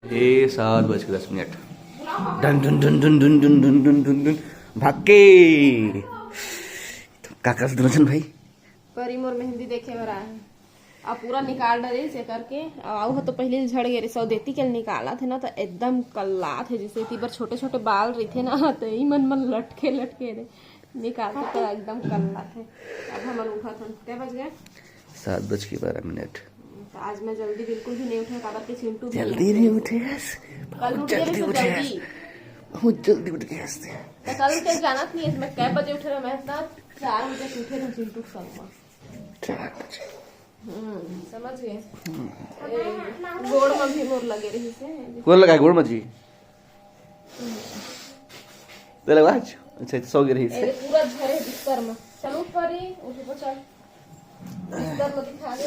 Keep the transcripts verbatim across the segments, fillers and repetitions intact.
ए, सात बज के दस minute. Done done done done done done done done done done. भाग के। का कर दुल्हन भाई? परी मोर मेहंदी देखे बर आए हे। अब पूरा निकाल डरे से करके, अब आऊ ह तो पहिली झड़ गे रहिस, अउ देती के निकालत हे ना, त एकदम कल्लात हे, जैसे एती बर छोटे-छोटे बाल रहिथे ना, त ई मन, मन लटके, लटके रे। निकालते त एकदम कल्लात हे। अब हमन उठत हन। कै बज गे? सात बज के बारह मिनट। त आज मैं जल्दी बिल्कुल भी नहीं उठे, काबर के चिंटू भी जल्दी नहीं उठे हस। कल उठ गे रहिस जल्दी। बहुत जल्दी उठ गे हस। त कल के जानत नहीं हे, मैं कै बजे उठे रहे, मैं इतना चार बजे से उठे रहे चिंटू के संग में। चार बजे। हम्म, समझ गए। ए, गोड़ में भी मोर लगे रहिस हे। कौन लगा है गोड़ में जी? ते लगा आज? अच्छा, सो गे रहिस हे। ए, पूरा झरे बिस्तर में। चल उठ परी, उठ ऊपर चल। बिस्तर में दिखा दे।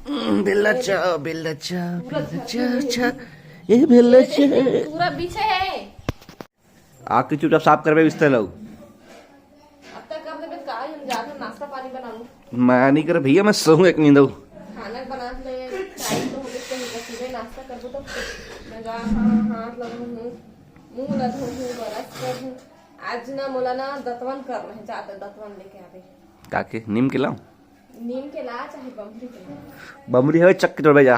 हम्म, बेला चा, बेला चा, पूरा बेला झरे चा, चा। ये बेला चा। पूरा बिछे हे। आके चुपचाप साफ करबे बिस्तर ला। अब तक कर देबे का, हम जाके नाश्ता पानी बना लूं। मैं नहीं कर भैया, मैं सोहूं एक नींदो। खाना बना ले, टाइम तो हो गया, कहीं का सुबह नाश्ता करबो तो मैं जा, हाँ, हाथ लगूं हूँ, मुंह ला धोऊं हूँ, ब्रश करूं। आज ना मोला ना दतवन करना है, जाते दतवन लेके आवे। काके नीम के लाऊं? नीम के ला चाहे बमरी के ला। बमरी हवे चक्की तोड़बे जा।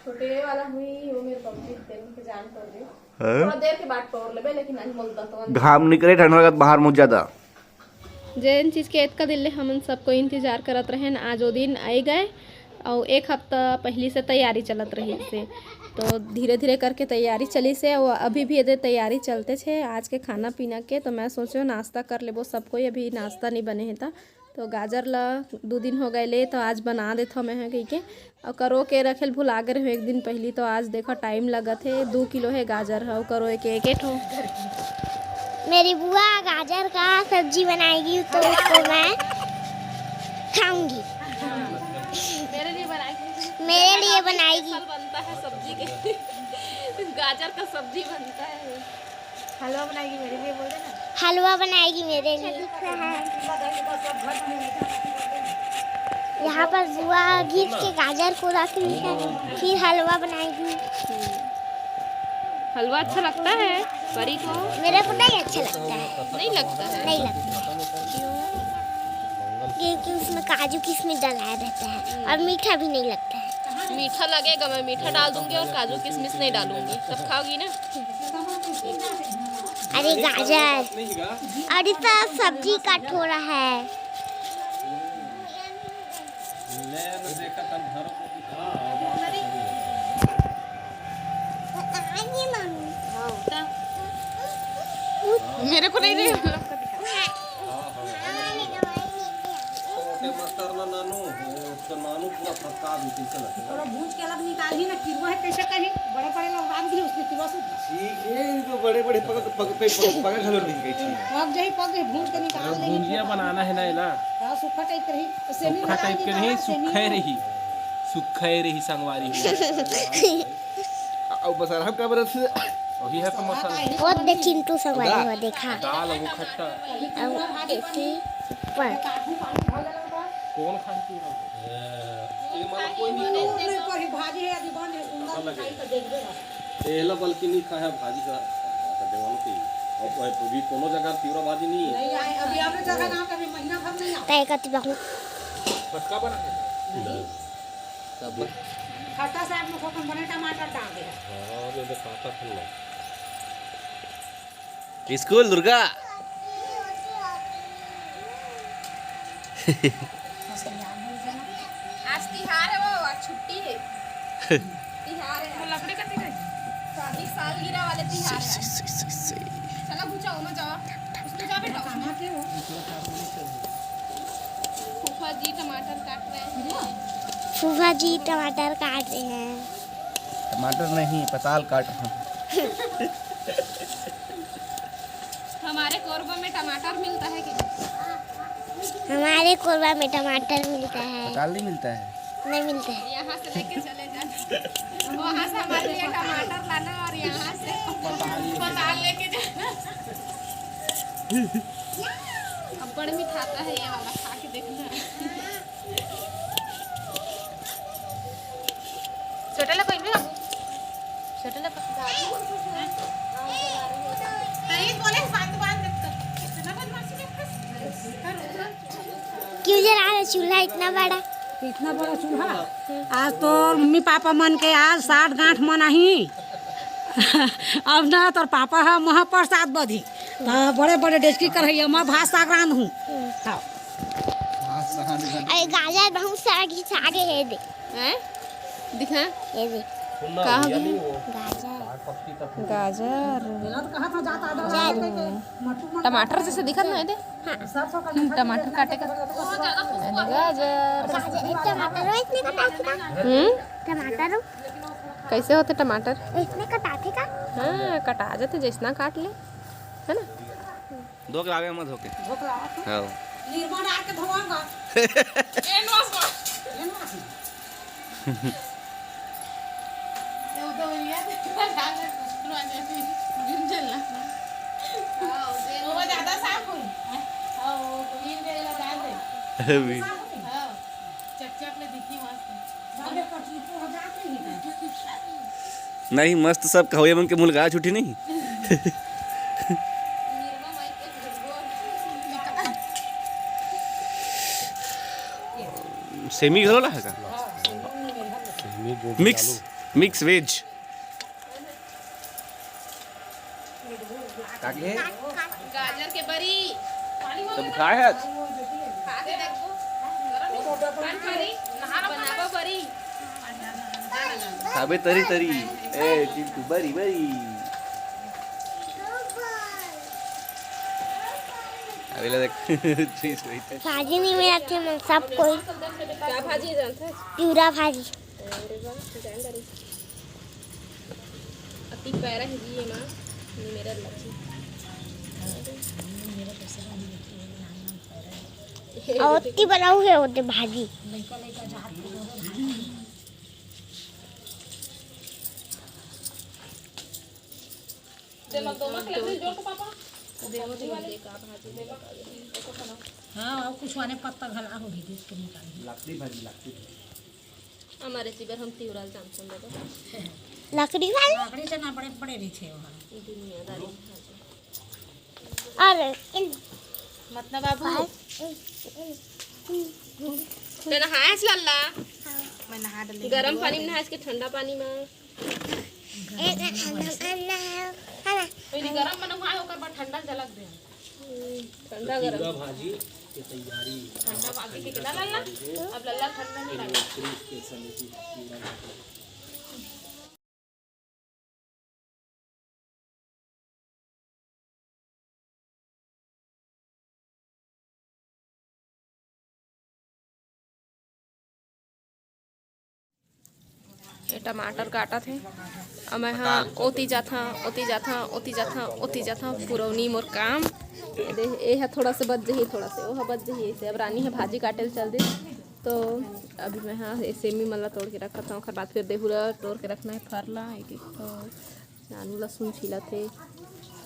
छोटे वाला हुई, वो मेरे बमरी तेल के जान तोड़ दे। हाँ? थोड़ा देर के बाद तोड़ लेबे, लेकिन आज मोल दतवन। घाम निकले, ठंड लगत बाहर बहुत ज्यादा। जेन चीज के एतका दिन ले हमन सबको इंतजार करत रहेन, आज वो दिन आए गए। और एक हफ्ता पहली से तैयारी चलत रही से, तो धीरे धीरे करके तैयारी चली से, वो अभी भी एदे तैयारी चलते छे आज के खाना पीना के। तो मैं सोचो नाश्ता कर लेबो, सब कोई अभी नाश्ता नहीं बने है ता। तो गाजर ला दू दिन हो गए ले, तो आज बना देथव मैं ह कहिके। अउ करो के रखेल भुला गे रहेंव एक दिन पहिली, तो आज देखो टाइम लगत हे, दू किलो हे गाजर ह, अउ करो एक, एक, एक ठो। मेरी बुआ गाजर का सब्जी बनाएगी तो उसको मैं खाऊंगी। मेरे लिए बनाएगी। मेरे लिए बनाएगी। स्पेशल बनता है सब्जी के। गाजर का सब्जी बनता है। हलवा बनाएगी मेरे लिए, बोल देना। हलवा बनाएगी मेरे लिए। यहाँ पर बुआ घिस के गाजर को रख रही है, फिर हलवा बनाएगी। हलवा अच्छा लगता है परी को? मेरे को नहीं अच्छा लगता है। नहीं लगता है? नहीं लगता है। क्यों? क्योंकि उसमें काजू किशमिश डलाया रहता है और मीठा भी नहीं लगता है। मीठा लगेगा, मैं मीठा डाल दूंगी और काजू किशमिश नहीं डालूंगी, तब खाओगी ना? अरे गाजर, अरे तो सब्जी कट हो रहा है। मेरे को नहीं दे। तो नानू पूरा फटका भी कैसे लगता है? थोड़ा भूज के अलग निकाल ही ना, किरुआ है कैसे कहीं? बड़े बड़े लोग बांध दिए उसमें किरुआ से। ठीक है, इनको बड़े बड़े पकड़, पकड़, पकड़, पकड़ घलो नहीं गई थी। पक जाई, पक जाई, भूज के निकाल लेंगे। भुंजिया बनाना है ना एला। हाँ, सूखा टाइप के रही। तो सेमी सूखा टाइप के रही, सूखा रही। सूखा रही संगवारी हो। अब बस आराम का बरस। वही है तो मसाला। वो दे चिंटू संगवारी हो, देखा। दाल वो खट्टा। अब ऐसी पर। कौन खाती है? ए, मतलब कोई नहीं खाओ। नहीं, कोई भाजी है, अभी बन है, सुंदर दिखाई तो देख दे बस। एला बल्कि नहीं खाया भाजी का, का देवानो की। अब वह भी कोनो जगह तीवरा भाजी नहीं है। नहीं आए, अभी हमने जगह ना कभी महीना भर नहीं आए। तय कति बाहु। बस का बना है? नहीं। सब। खट्टा साग में खोखन बने टमाटर डाल दे। हाँ, ये तो काटा फल है। स्कूल दुर्गा। आज तिहार है वो, आज छुट्टी है। तिहार है। वो लकड़ी कति गई? शादी सालगिरह वाले तिहार है। चलो घुचाओ ना, जाओ। उसमें जा बेटा, उसमें। फूफा जी टमाटर काट रहे हैं। फूफा जी टमाटर काट रहे हैं। टमाटर नहीं, पताल काट रहा हूँ। हमारे कोरबा में टमाटर मिलता है कि नहीं? हमारे कोरबा में टमाटर मिलता है। पताल नहीं मिलता है। नहीं मिलता है। यहाँ से लेके चले जाना। वहाँ से हमारे लिए टमाटर लाना और यहाँ से पताल लेके जाना। अब बड़ मिठाता है ये वाला, खा के देखना। छोटे ला कोई भी बाबू। क्यों जला रहे चूल्हा इतना बड़ा? इतना बड़ा चूल्हा। आज तोर मम्मी पापा मन के आज साठ गांठ मन आही। अब ना तोर पापा ह महाप्रसाद बधी, त बड़े बड़े डेचकी करहइया म भात साग रांधहूं। हाँ। अरे गाजर बहुत सारा घिसा गे हे दे। हैं? दिखा। ये दे। का हो गया? गाजर। गाजर। टमाटर जैसे दिखत ना, ये दे। हाँ। टमाटर काटे का। ये दे गाजर। गाजर, टमाटर इतने कटाथे का? हम्म? टमाटर। कैसे होथे टमाटर? इतने कटाथे का? हाँ, कटा जाथे, जैसना काट ले, है ना? धो के लावे मत धो के। धो के लावा तू। हाँ। निरमा डाल के धोवांगा। Hand wash कर। Hand wash। ये उधर हो गया, डाल दे, पूरा जैसे गिर जलना। हाँ, वो ज्यादा साफ हो। हाँ, वो green वाला डाल दे। अभी। हाँ, चपचप ले दिखी मस्त। नहीं, मस्त सब कहोए मन के मुलगा छुट्टी नहीं। सेमी घलो ला हे का? Mix, mix veg. काट ले। गाजर के बरी। तब खाए हस? खा के देखो। खान बरी, नहा लो, बनाबो बरी। खाबे तरी तरी। ए, चिंटू, बरी, बरी। अबे ले देख। चीज वही थे। भाजी नहीं मिलाते मन सब कोई। क्या भाजी जानते हैं? पिवरा भाजी। अरे वाह, जान डाली। अति पैरा है जी ये माँ, ये मेरा लक्ष्मी। और ओत्ती बनाऊ है ओते भाजी। हाँ, और कुछ आने पत्ता घला हो भी देख के निकाल। लकड़ी भाजी, लकड़ी भाजी। हमारे चिबर हम तिवराल जाम सुन दो। लकड़ी वाले? लकड़ी से ना बड़े बड़े रही थे वहाँ। दुनियादारी। अरे, इन मतलब बाबू, पास, इन, इन, इन, ते नहायस लल्ला? हाँ। मैं नहा डले। गरम पानी में नहायस के ठंडा पानी में? एक ठंडा पानी नहायो, है ना? पहले गरम में नहाए, ओकर बाद ठंडा जलक दे। हम्म, ठंडा गरम। तिवरा भाजी के तैयारी। ठंडा भाजी के कितना लल्ला? अब लल्ला ठंडा नहीं लगे। ये टमाटर काटत हे, अउ मैं ह ओती जाथंव, ओती जाथंव, ओती जाथंव, ओती जाथंव, पुरौनी मोर काम। ये दे, ये ह थोड़ा से बच जही, थोड़ा से वो ह बच जही, ऐसे। अब रानी ह भाजी काटे ल चल दिस, तो अभी मैं ह ये सेमी मन ला तोड़ के रखत हंव, ओखर बाद फिर देहू ला तोड़ के रखना हे, फर ला एक एक ठो। नानू लहसुन छीलत हे।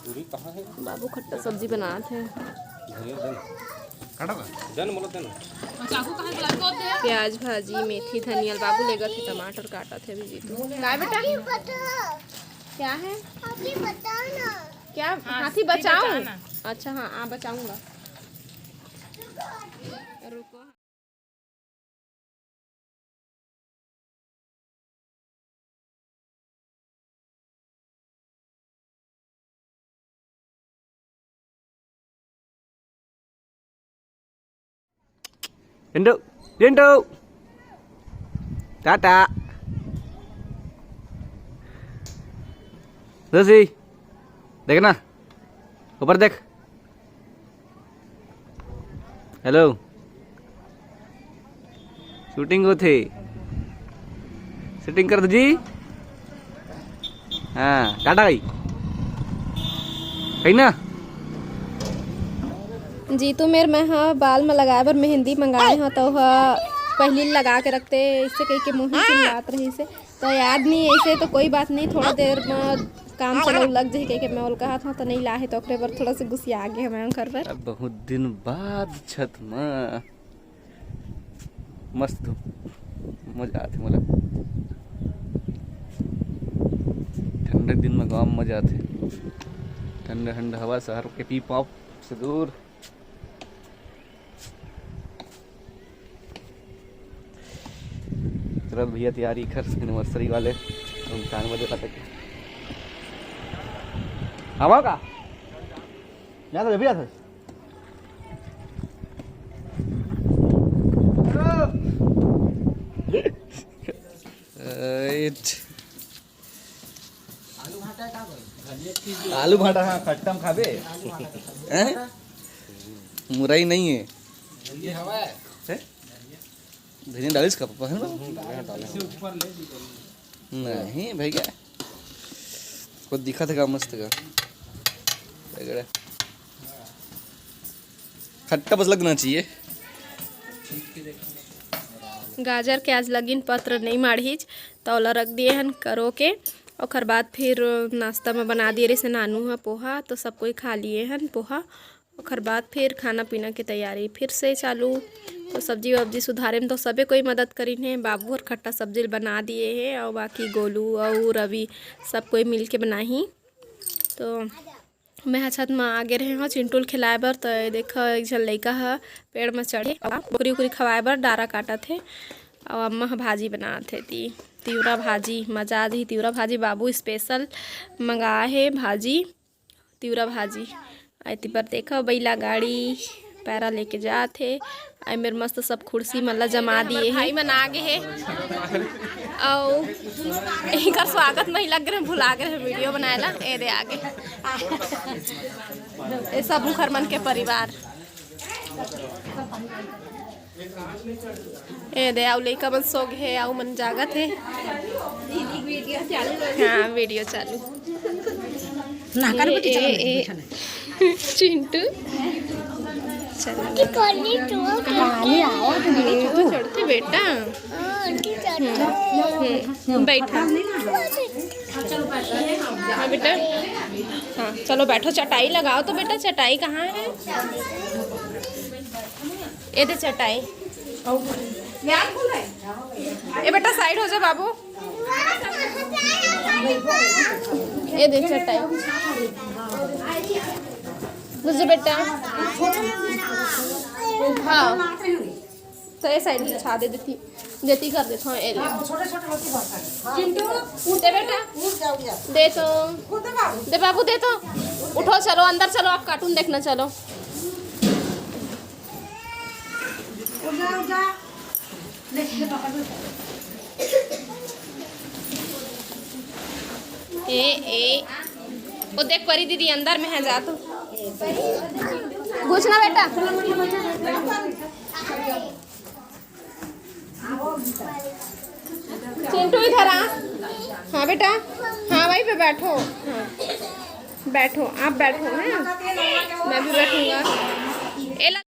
पूरी कहाँ हे? बाबू खट्टा सब्जी बनात हे। धनिया दे ना। काटा ना। दे ना, मोला दे ना। प्याज भाजी, मेथी, धनिया ल बाबू लेगत हे, टमाटर काटत हे अभी जीतू। काय बेटा? क्या है? क्या? हाथी बचाऊं? अच्छा हाँ, हाँ बचाऊंगा। रुको। टिंटू, टिंटू, टाटा। जोशी, देखना, ऊपर देख। हेलो, शूटिंग होथे, शूटिंग कर दो जी। हाँ, टाटा भाई, कही ना। जीतू मेर मैं ह बाल म लगाए बर मेहंदी मंगाए हव, त ओह पहिली लगा के रखते, अइसे कहिके मुँह चिल्लात रहिस हे। त याद नहीं, अइसे तो कोई बात नहीं, थोड़ा देर म काम चलाऊ लग जाही कहिके मैं ओला कहत हव, त नहीं लाहे, त ओकरे बर थोड़ा से गुस्सिया गे हवं ओकर बर। अब बहुत दिन बाद छत म मस्त धूप, मजा आथे मोला। एक दिन में गाँव में मजा आथे, ठंडा ठंडा हवा, शहर के पी पाप से दूर। चलत भैया तैयारी कर एनिवर्सरी वाले, हम कान बजे पता के। आवा का? जा तो भी आता। एट। आलू भाटा, हाँ, खट्टा में खाबे। हैं? मुरई नहीं है। हैं? धनिया डालिस का पापा, है ना? नहीं भैया, कुछ दिखा था का मस्त का। खट्टा बस लगना चाहिए। गाजर के आज लगिन पत्र नहीं माढ़ीच, त ओला रख दिए हन करो के। ओकर बाद फिर नाश्ता में बना दिए रहिस नानू ह पोहा, तो सब कोई खा लिए हन पोहा। ओकर बाद फिर खाना पीना के तैयारी फिर से चालू। तो सब्जी वब्जी सुधारे में तो सबे कोई मदद करिन हे। बाबू हर खट्टा सब्जी बना दिए हे, और बाकी गोलू और रवि सब कोई मिल के बनाही। तो मैं ह छत म आगे रहे हव चिंटू ल खिलाए बर। तो ये देखो, एक झन लइका ह पेड़ म चढ़े, कुकरी उकरी खवाए बर डारा काटत हे, अउ अम्मा ह भाजी बनात हे। ती तिवरा भाजी, मजा आ जही। तिवरा भाजी बाबू स्पेशल मंगाए हे भाजी, तिवरा भाजी। आई ती पर देखो, बैला गाड़ी पैरा लेके जात हे। आई मेर मस्त सब कुर्सी मन ला जमा दिए हे। भाई मन आगे हे, अउ इनकर स्वागत में ही लग रहे, भुला गए वीडियो बनाए ला। ए दे आगे, ये सब मुखर मन के परिवार। ए दे, अउ लइका मन सो गे हे, अउ मन जागत हे। हाँ, वीडियो चालू। ना कर ए, बेटी, चलो ए, बेटी, ए, बिछाना। चिंटू, चलो। काली आओ तो बेटी, तू। चढ़ते बेटा। हम्म, हम्म, बैठा। हाँ बेटा, हाँ, चलो बैठो, चटाई लगाओ तो बेटा। चटाई कहाँ है? ये दे चटाई। ए बेटा, साइड हो जा बाबू। ये दे चटाई। बुझे बेटा? हाँ, तो ये साइड बिछा दे देती, देती कर देता हूँ। ये ले। चिंटू, उठ दे बेटा। दे तो। दे बाबू, दे तो। उठो, चलो अंदर चलो, आप कार्टून देखना चलो। ए, ए, वो देख परी दीदी अंदर में है, जा तू। घुस ना बेटा। चिंटू इधर आ। हाँ बेटा, हाँ वहीं पे बैठो। हाँ, बैठो, आप बैठो, हैं? मैं भी बैठूंगा। ए ला-